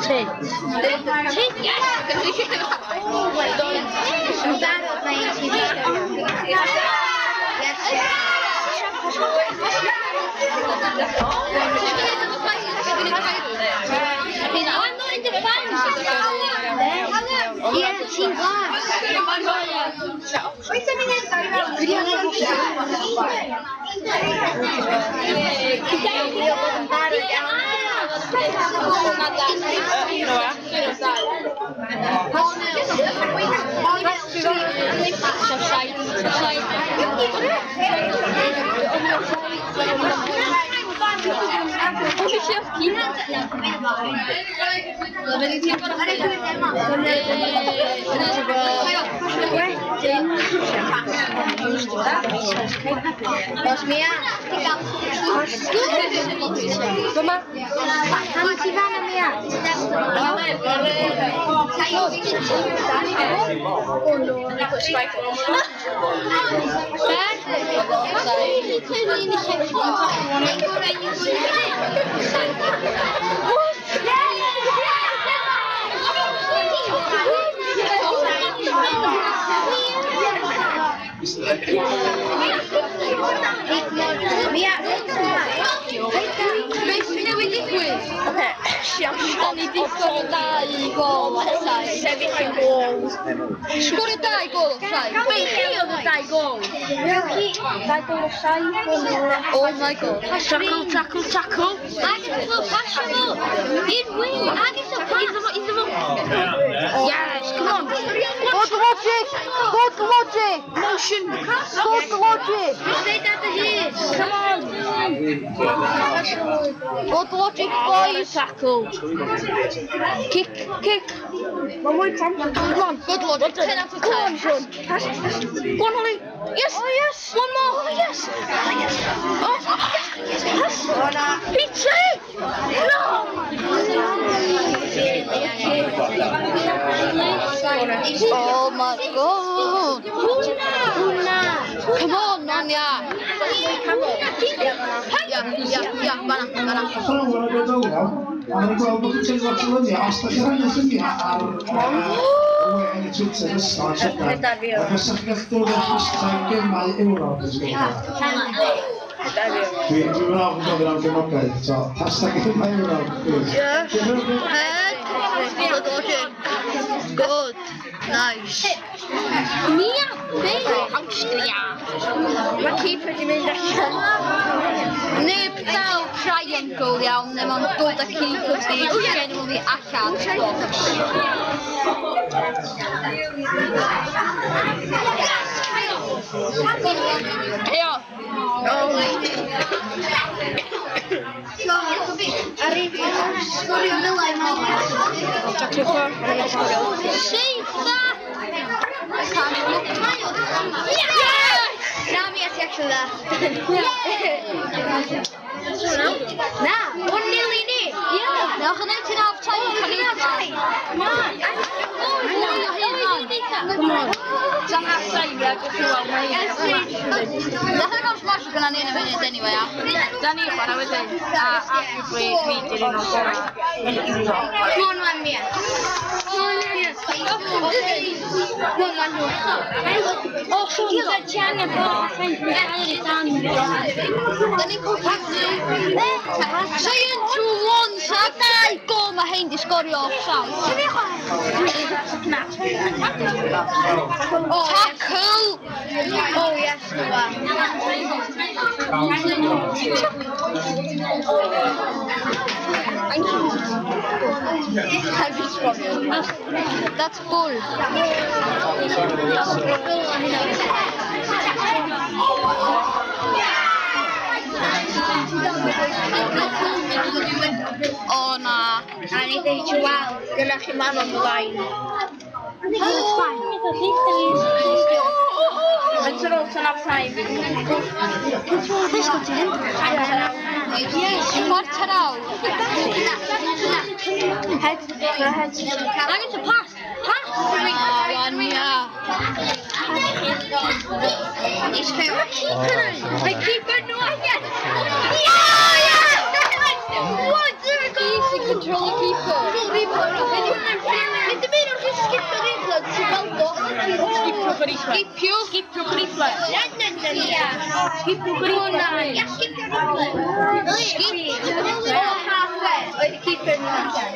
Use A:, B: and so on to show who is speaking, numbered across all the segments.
A: Tit. Tit, yes!
B: Yn barod mae ein tîm yn sgorio. Yes.
A: I'm not in defence!
B: Ie, tîm glas. Dwi o bod yn barod iawn. Os Mia.
A: Dyma.
B: Pam ti fan Mia? Mia,
A: Beth sy'n newid digwydd?
C: Oce,
A: Da ni di sgorio dau gol offside.
C: Sefyll yn gôl.
A: Sgorio dau gol offside.
C: Wait, chi oedd y dau gôl? Dau gôl offside.
A: Oh my god.
C: Tackle, tackle, tackle.
A: Agos pasio fo! I'r wing! Agos o pass!
C: Iddo fo, iddo fo. Yes, come on.
D: Good logic! Good logic!
C: Motion.
D: Good logic!
B: Dweud ar dy hyd.
C: Come on.
D: Good logic, boys!
C: Tackle.
D: Kick, kick! Come on, good logic.
A: 10 out of 10.
D: Come on, son. Go on, Holly. Yes! Oh, yes! One more! Oh, yes! Oh, yes! Oh, yes! Yes! Peter! No!
A: Oh my god. Come on, Nanya. Yeah, fanna, fanna.
E: Athrawon yn oedolion, a maen nhw'n gweld bod yn teimlo lluniau, os da chi rhannu lluniau ar y we yn y Twitter ysgol a trydar, ac os ydych chi'n gallu defnyddio hashtag gemau Ewrop, os gwelwch yn dda. Dwi'n mynd ofn gofyn am gefnogaeth, so hashtag gemau Ewrop, please.
A: Head. Good logic. Good. Nice. Mia, be? Austria.
C: Mae keeper di mynd allan.
A: Neb dal triangle iawn, neu mae'n dod â keeper di genuinely allan o'r box. Heio!
B: Sgorio fel yma.
C: Taclo fo.
A: Save that! Yes!
B: Na, mi ti actually dda. Na, 1-0 i ni.
A: Yeah. Newch yn ti'n half time. Can you
B: Na.
A: Come on.
C: Tan half time, ie, gwch chi weld.
A: Nath nhw'n smash gyda ni yn y munud anyway, a.
C: Da ni chwarae wedyn. A arguably fi di'r un o'r gorau.
B: Come on, man, Mia. Come on, Mia. Come on, man.
A: O, ti angen bod Da ni'n colli. 3, 2, 1, sa dau gol mae hein di sgorio offside. Tackle!
B: Oh, yes, Noah.
A: Heb i sgorio. That's full. O na.
B: I need to weld.
C: Gynna'ch chi man on the line. Yn ar ôl tan half time.
A: Yes, chwarter awr.
B: Head, go ahead.
A: Angen to pass. Pass! Oh, Anya.
B: Mae keeper. Mae keeper no. Yes!
A: Yeah!
B: What? There
A: Fi sy'n control y keeper.
B: Nid dim un o'r chi skipio replay, ti'n gweld o.
C: Skipiwch yr replay.
A: Skipio.
C: Skipiwch yr replay.
B: Na, na, na, na.
C: Skipiwch yr replay.
B: Ia, skipio replay.
A: Skip.
B: O, halfway. Oedd y keeper yn allan.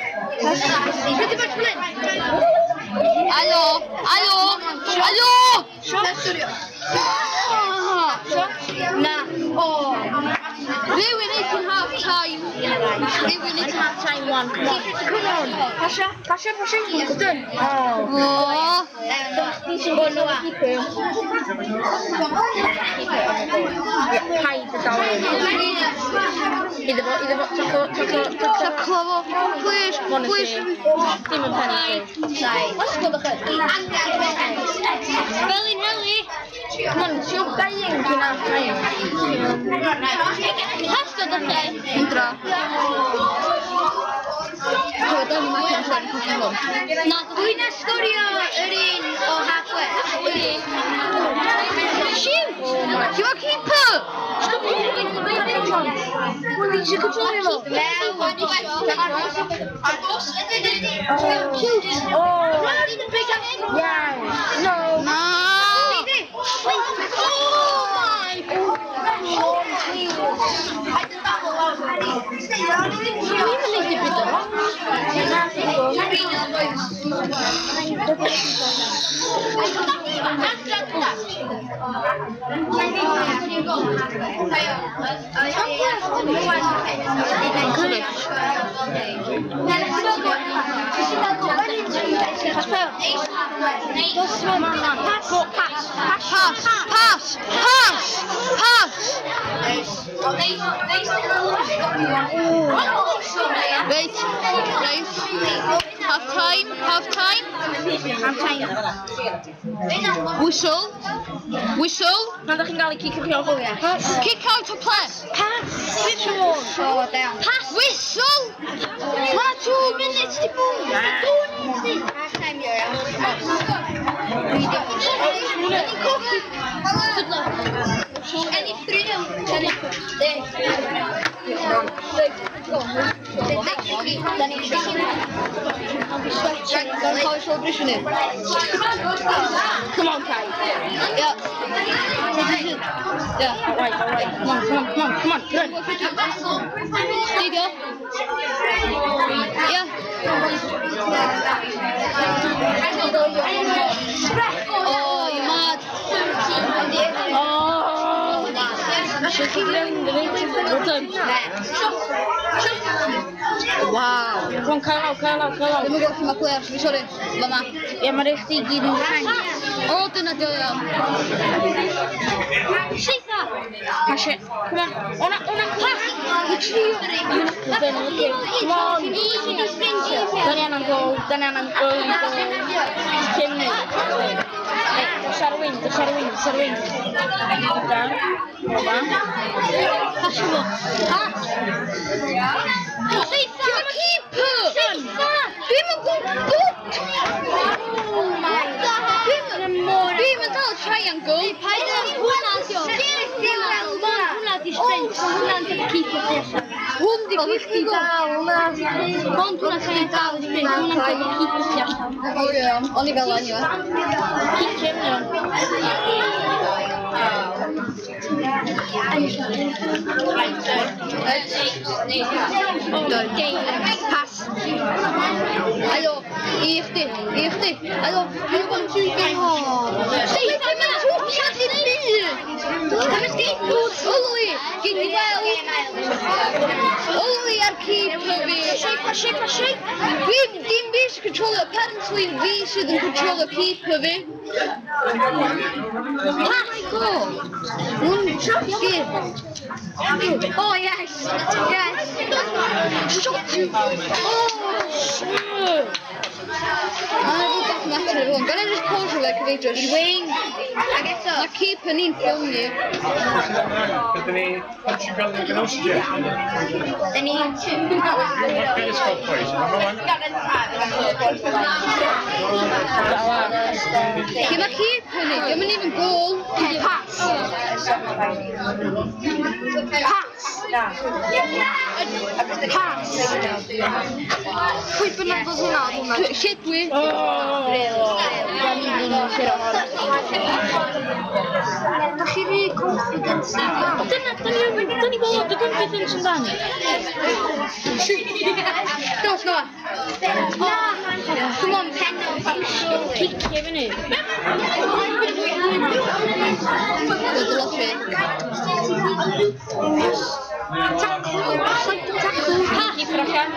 B: Rydw i fel hyn.
A: Alo, alo, alo!
B: Na, swnio. Na. O.
A: Rhywun is in half time. Rhywun is
D: Half time one, come on. Come on. Pasha, pasha, pasha. Done. Oh.
A: Oh.
D: O, Noah. Paid y dal. Iddo fo, iddo fo, taco, taco, taco.
A: Taclo fo. Please,
D: One
A: please.
D: Dim yn penalty.
B: Felinheli.
D: Come on, you're dying cyn half time.
B: Pasio dy chi.
A: Indra. So, dan ni'n allan siarad cwpl hwn.
B: Na, dwi'n sgorio yr un o halfway.
A: Shoot! Ti'n keeper!
D: Stop Wel, eisiau controlio fo. Oh. Yeah. No.
A: Na!
B: Oh my!
D: Sean, please. Dwi'n mynd i byd o.
A: Sorry.
D: Pass, pass,
A: Pass, pass, pass, pass! Reit, reit. Half time, half time.
D: Half time.
A: Whistle. Whistle.
D: Pan ddech chi'n gael ei cicio chi off.
A: Kick out of play.
D: Pass. Pass.
A: Whistle! Mae 2 minutes di bod.
B: Half time, you're out. Good luck. Ennill 3-0. Ennill.
A: Gael celebration ni.
D: Come on, Kai.
A: Yeah. Yeah.
D: Alright, alright. Come on, come on, come on, come on. Run.
A: Steidio. Yeah. Oh, you're mad.
D: Oh. Well done.
A: Wow.
D: Come on, cael lawr, cael lawr, cael lawr.
A: Ddim yn gwybod lle mae players fi, sorry. Fama.
D: Ie, mae rhaid chdi gyd yn rhaid.
A: O, dyna di o iawn.
B: Seitha!
D: Pass it. Come on. Ona, ona, pass. Well done, okay. Come on. Da ni angen gol, da ni angen gol. Cyn ni. Reit, dos ar y wing, dos ar y wing, dos ar y wing. Down. Oba.
A: Pasio fo. Pass.
B: Seitha!
A: Ti'n keeper!
B: Seitha!
A: Dwi'm yn gwybod!
B: Oh my god!
A: Dwi'm yn dal triangle.
B: Paid â hwnna di o. Hwnna di sprint, hwnna'n dy keeper di allan.
A: Hwn di chdi dal na.
B: Mond hwnna sy'n dal i sprint, hwnna'n dy keeper di allan.
A: O ie, o'n i fel anyway.
D: Cicio ni.
A: Done. Pass. Alo, i chdi, i chdi. Alo, you want to go home. Seitha mae'n twtsiad i'r byd. Oli, gyd i weld. Oli ar keeper fi.
B: Pasio, pasio.
A: Dwi'n dim fi sy'n controlio, apparently fi sydd yn controlio keeper fi. Pass go! One, give.
B: Oh yes, yes.
A: Shot! Oh! Mae'n rhywbeth matter hwn. Gan i just pause fe cyfeidio.
B: Wing. Ag eto.
A: Mae keeper ni'n ffilmio.
F: Ydyn ni Portugal yn Austria.
B: Da ni
F: Periscope boys, number one.
A: Lle mae keeper ni? Diolch yn even goal.
B: Pass. Pass. Pass. Pwy bynnag oedd hwnna oedd hwnna?
A: Lle dwi?
B: Da chi rhy confident na?
D: Dyna, dyna ni bod y confidence yn dan.
A: Dos na.
B: Na!
A: Come on.
D: Cicio fyny.
A: Good luck fi.
B: Tackle! Tackle!
A: Pass.
D: Keeper allan.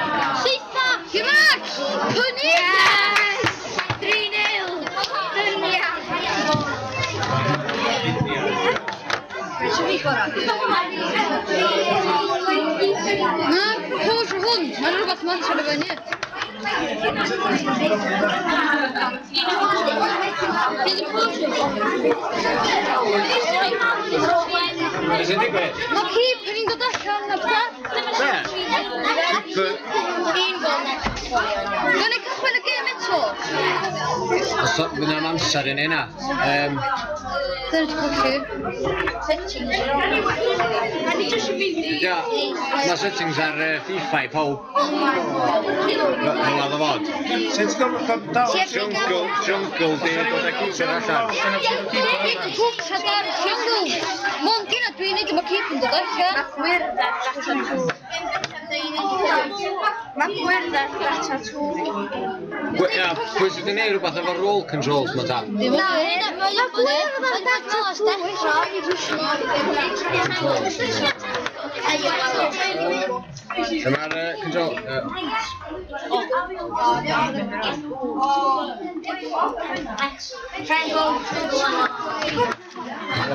A: Seitha! Lle mae keeper ni?
B: Yes! 3-0! Dynia!
A: Na, pause hwn. Mae'n rhywbeth ma'n siarad fyny. Bydd y pause.
F: Be sy'n digwydd?
A: Mae keeper ni'n dod allan na pethau.
F: Be? Keeper.
B: Un gol next.
A: Dwi'n ei cychwyn y gêm eto.
F: Os fydd am amser i ni na.
A: Dyna ti colli.
F: Ia, mae settings ar FIFA i pawb. Fel oedd o fod.
E: Sut ti'n dal?
F: Jungle, jungle di dod â keeper allan.
A: Twtshad ar y jungle. Mon, dyna dwi'n neud mae keeper yn dod allan.
C: Gwyrdd ar data 2. Mae gwyrdd ar data 2.
F: Ia, pwy sydd wedi gwneud rhywbeth efo role controls ma ta?
A: Na, mae gwyrdd ar data 2.
F: Controls. Dyma'r control...
B: Triangle.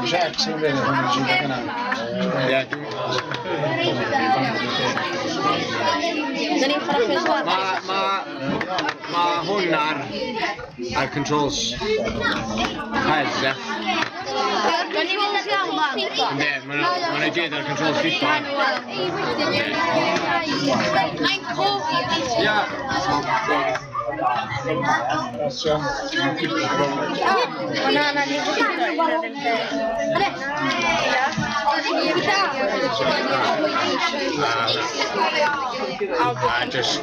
E: Jack sy'n mynd yn hwnna yna.
F: Ia,
D: Dyn ni'n chwarae first
F: Ma hwn ar controls PES, ia? Yndi, ma' nhw gyd ar controls FIFA.
A: Mae'n cofio.
F: Ia.
C: O na, na, ni wedi gwneud ddim peth.
F: A just...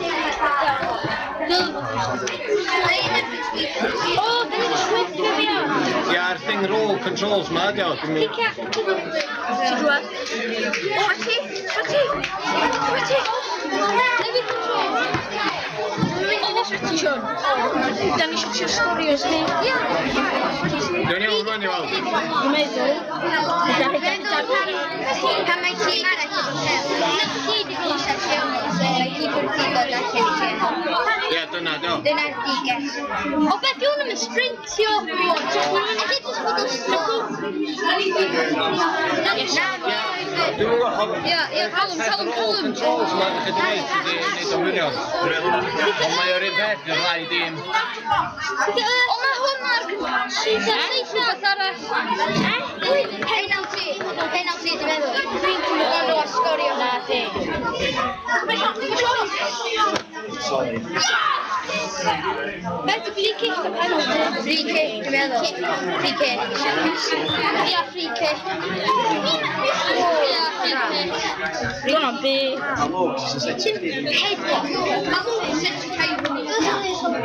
D: O, dyn ni'n swithio fi o.
F: Ia'r thing role controls ma, ydi o. Dwi'n mynd...
B: Switchy! Switchy! Switchy!
D: Da ni eisiau trio sgorio, sni.
F: Dwi'n iawn rwan i weld.
D: Dwi'n meddwl.
B: Pan mae tîm arall yn Mae keeper ti'n dod allan i lle.
F: Ie, dyna, dio.
B: Dyna'r diges.
A: O beth yw hwn yn sprintio? Ydy jyst bod yn slow.
F: Dwi'n gwybod...
A: Ia, ia, Callum, Callum,
F: Role
A: Callum.
F: controls ma, ydych chi wedi gwneud, sydd wedi gwneud o'n wirion. Ond mae o'r un peth, yw'r ddau dîm.
A: O, mae hwn ar Seitha, seitha. Rhywbeth arall.
B: Penalty. Penalty, dwi'n meddwl. Dwi'n nhw a sgorio.
D: Na, di.
A: Beth free kick a penalty?
B: Free kick, dwi'n meddwl. Free kick.
A: Ia, free kick. Ia, free kick.
D: Dwi'n be.
A: Ti'n hedo. Mae nhw'n sut ti'n cael hwnna.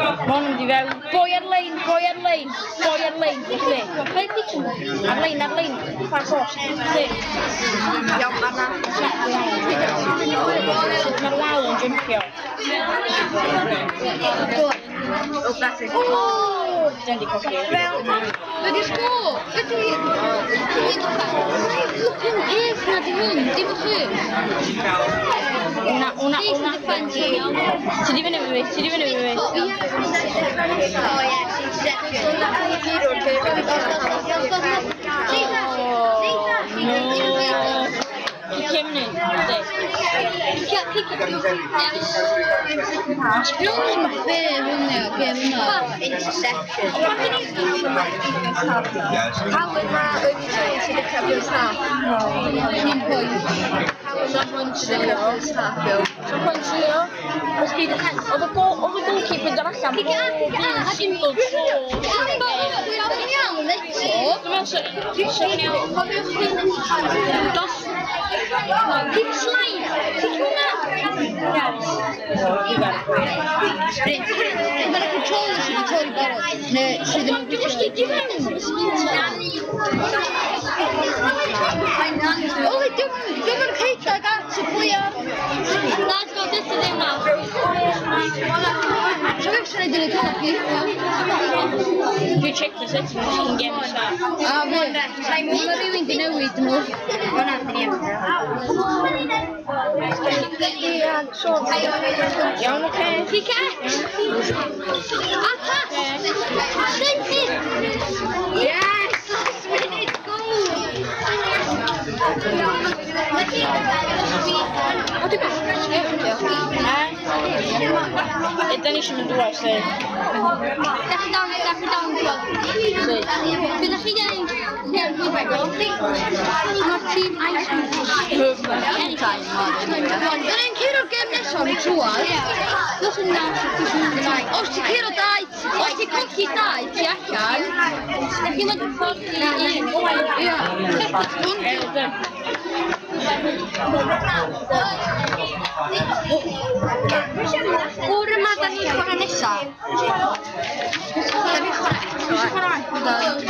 D: Mae hwn yn mynd i fewn. Boi ar lein, boi ar lein, boi ar lein. Lle?
A: Beth di ti'n?
D: Ar lein, ar lein. Far post. Lle?
C: Iawn, fanna.
D: Sut mae'r wal yn jumpio.
C: Oh, that's it.
A: O!
D: Dyn di colli.
A: Be di sgôr? Be di... Flipping peth na di hwn, dim chi.
D: Una, una,
A: Decent
D: una.
A: defence here.
D: Ti di fyny efo fi, ti di fyny efo fi.
B: Oh, yes, interception.
D: No. Cicio fyny. Yndi.
A: Cicio, cicio. Sbiwch ma fair hwn ia, gêm yma.
B: Interception.
C: Howard mae wedi troi sydd dechrau first half.
A: Un pwynt.
C: Howard mae sydd dechrau first half, iawn.
D: 2.0. Oedd y goalkeeper yn dod allan bob un single tro.
A: Dwi'n iawn eto.
D: Dwi'n meddwl sy'n iawn. Dos.
B: Kick slide. Kick hwnna.
A: Sprint. Mae'r controller sydd wedi torri barod. Neu sydd ddim yn
D: Dwi'n gwisgo dim
A: O, dwi'n yn rhedeg at y player.
B: Na, ti'n gwybod, dwi ddim na.
A: So fe sy'n neud yn y copi.
D: Dwi'n check the settings cyn game start.
A: A fe, mae rhywun di newid nhw.
D: Iawn, oce.
B: Kick X. A pass. Send it. Yes, last minute goal.
D: O, dwi'n Ydyn ni eisiau mynd drwodd, so.
B: Dach chi down, dach chi down, Bydd chi gen Mae'r tîm ice.
A: Anytime. Dyn ni'n curo'r gêm nesaf yn trwad. Os ti'n curo dau, os ti'n colli dau, ti allan.
B: Dach chi'n mynd colli un.
A: Ia.
B: O'r yma, da ni'n chwarae nesaf.
A: Da ni'n chwarae eto.